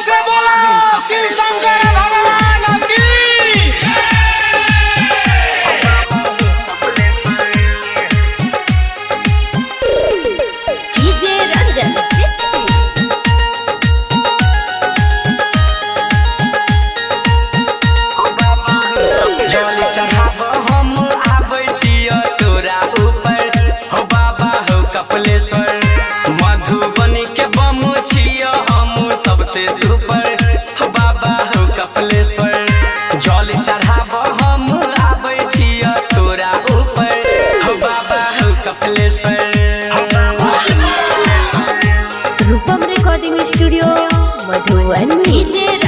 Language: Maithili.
से बोला शिव शंकर भगवान की। डीजे रंजन बिस्ती। जल चढ़ाब हम आबै छिय तोरा ऊपर हो बाबा हो कपिलेश्वर। मधुबनी के बम छिय हम सबसे सुपर हो बाबा हो कपिलेश्वर। जल चढ़ाब हम आबै छिय तोरा ऊपर हो बाबा हो Kapileshwar. Rupam recording studio Madhubani. DJ